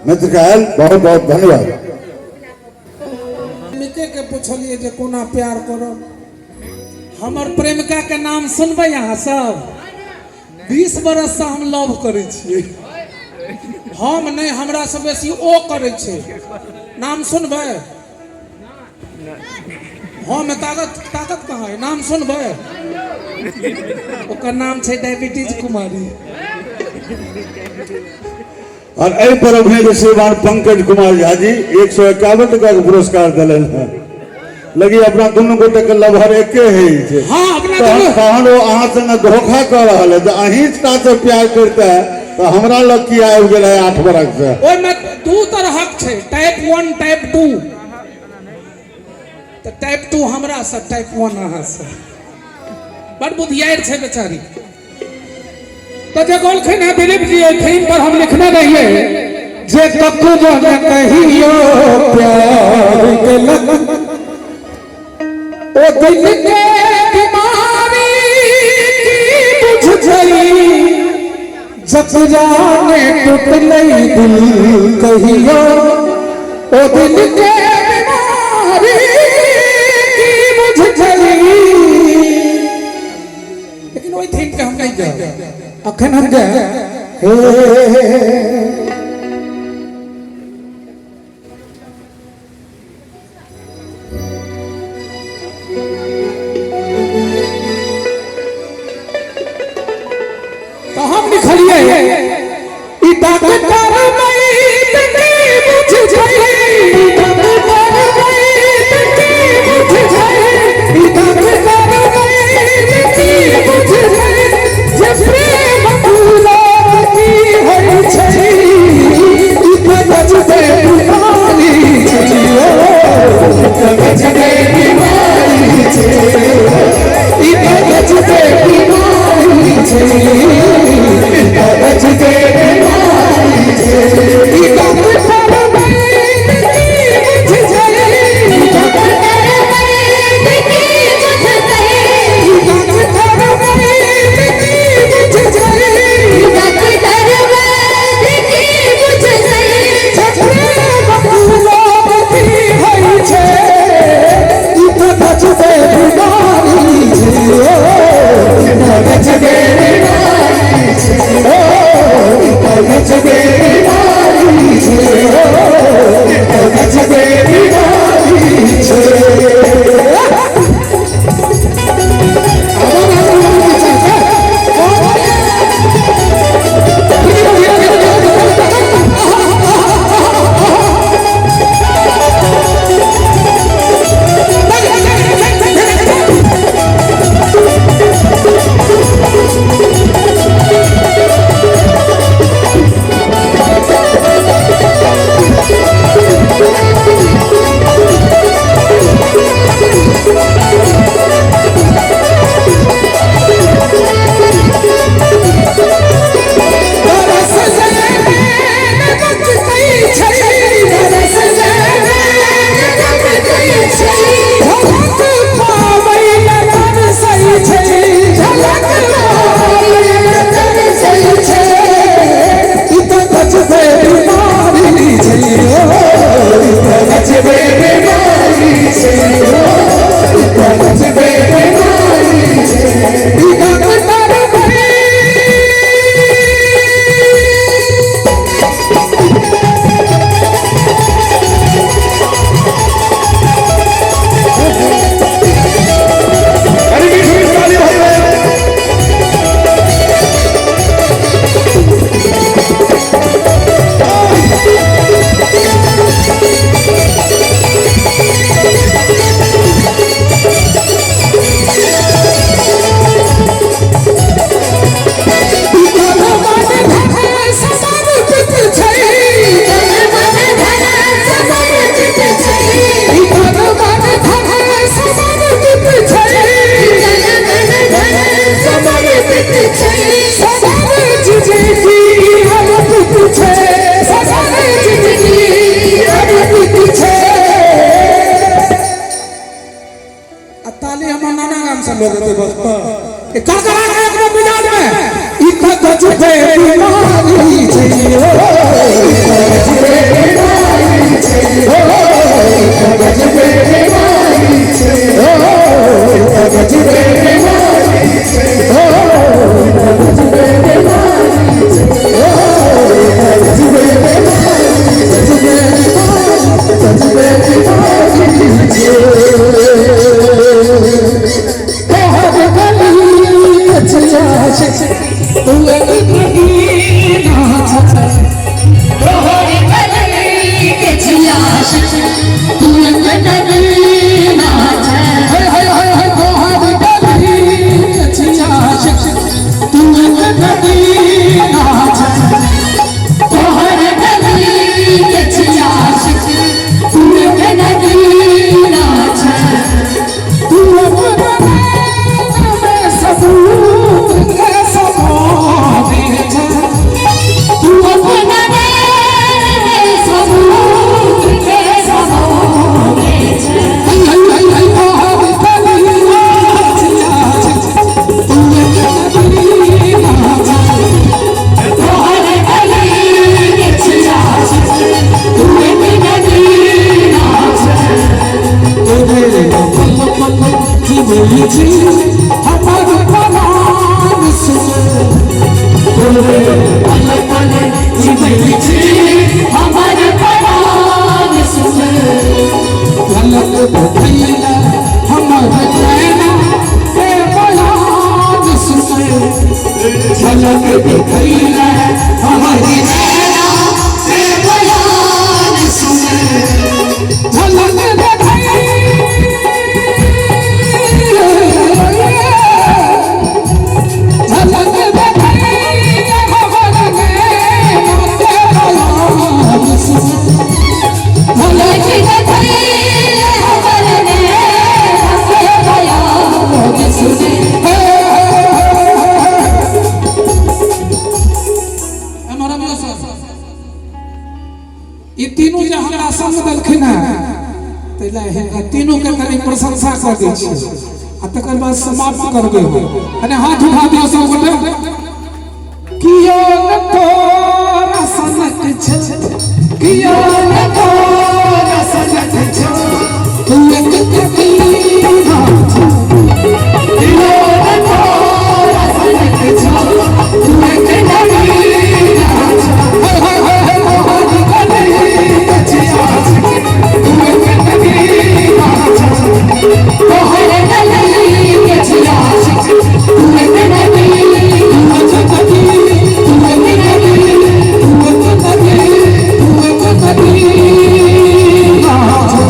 मित्र के आयल बहुत बहुत धन्यवाद। प्रेमिके के पूछलिए जे कोना प्यार करब। हमर प्रेमिका के नाम सुनबै अहाँ सब? 20 बरस से हम लव करै छियै। हम नहि, हमरा से बेसी ओ करै छै। नाम सुनबै? हम ताकत ताकत कहाँ है? नाम सुनबै? ओकर नाम छै डायबिटीज कुमारी। और एहि पर अपने के श्रीमान पंकज कुमार झा जी 151 टका के पुरस्कार दिलन है। लगी अपना दुनू गोटे के लभर एके है छै। हाँ, अपना तहन दुनू। तहन ओ अहाँ संगे धोखा कऽ रहल है। जे अहीं टा से प्यार करते है तऽ हमरा लग किया आबि गेल है 8 बरख से? ओहिमे दू तरहक छै, टाइप 1 टाइप 2। तऽ टाइप 2 हमरा से, टाइप 1 अहाँ से। बड़ बुधियार छै बेचारी। तऽ जे गौलखिन है दिलीप जी, ओहि थीम पर हम लिखने रहिए जे ककरो न कहियो प्यार केलक ओ दिल के बीमारी की बुझ जई, जकरा ने टूटलै दिल कहियो ओ दिल के बीमारी की बुझ जई। लेकिन ओहि थीम के हम नहीं जाए, अखन हम जाए हे तो हम लिखलिए ई डॉक्टर वैद की बुझ जई, ई डॉक्टर वैद की बुझ जई, ई डॉक्टर वैद की बुझ जई, जे प्रेम गुलाब की होइ छै, ई त गजबे बीमारी छै, ओ त गजबे बीमारी छै, ई त गजबे बीमारी छै, ई त गजबे बीमारी छै, ई डॉक्टर वैद की बुझ जई, ई डॉक्टर वैद की बुझ जई, ई डॉक्टर वैद की बुझ जई, डॉक्टर वैद की बुझ जई, जे प्रेम गुलाब की होइ छै, ई त गजबे बीमारी छै, ओ ई त गजबे बीमारी छै, ओ ई त गजबे बीमारी छै, ओ ई त गजबे बीमारी छै। बरस से बचतै छै, बरस से बचतै छै, झलक पाबै ल तरसै छै, झलक पाबै ल तरसै छै, ई त गजबे बीमारी छै, ओ ई त गजबे बीमारी छै, ओ ई त गजबे बीमारी छै, ई डॉक्टर अरे मीठी मीठी ताली भाई बहन। समर्पित छै, मन धन समर्पित छै, ई तन मन धन समर्पित छै, तन मन धन समर्पित छै, सबर जिंदगी अर्पित छै, सबर जिंदगी अर्पित छै। आ ताली हमर नाना गाम से लोग एते बस पर करकरा के एक मिजाज में ई त गजबे बीमारी छै, ओ ई ई तीनू जे हमरा संग देलखिन हेँ ताहि लए हिनका तीनूके कनि प्रशंसा कऽ दै छी आ तकर बाद समाप्त करबै हम। कनि हाथ उठा दियौ सब गोटे। कियो न तोरा सनक छौ, कियो न तोरा सनक छौ, तू एक ककीना छौ। कियो न तोरा सनक छौ, तू एक ककीना छौ। हे हे हे हे तोहर गली कचिया छौ, तू एक ककीना छौ। तोहर गली कचिया छौ, तू एक ककीना छौ, तू एक ककीना, तू एक ककीना, तू एक ककीना छौ।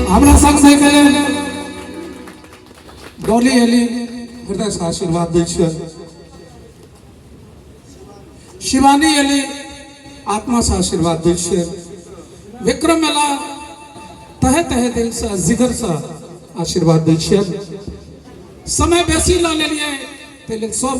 हमरा संग दैके लेल डॉली एली, हृदयसँ आशीर्वाद दै छियै। शिवानी एली, आत्मासँ आशीर्वाद दै छियै। विक्रम एला, तहे तहे दिलसँ जिगरसँ आशीर्वाद दै छियै। समय बेसी लऽ लेलियै, ताहि लेल सब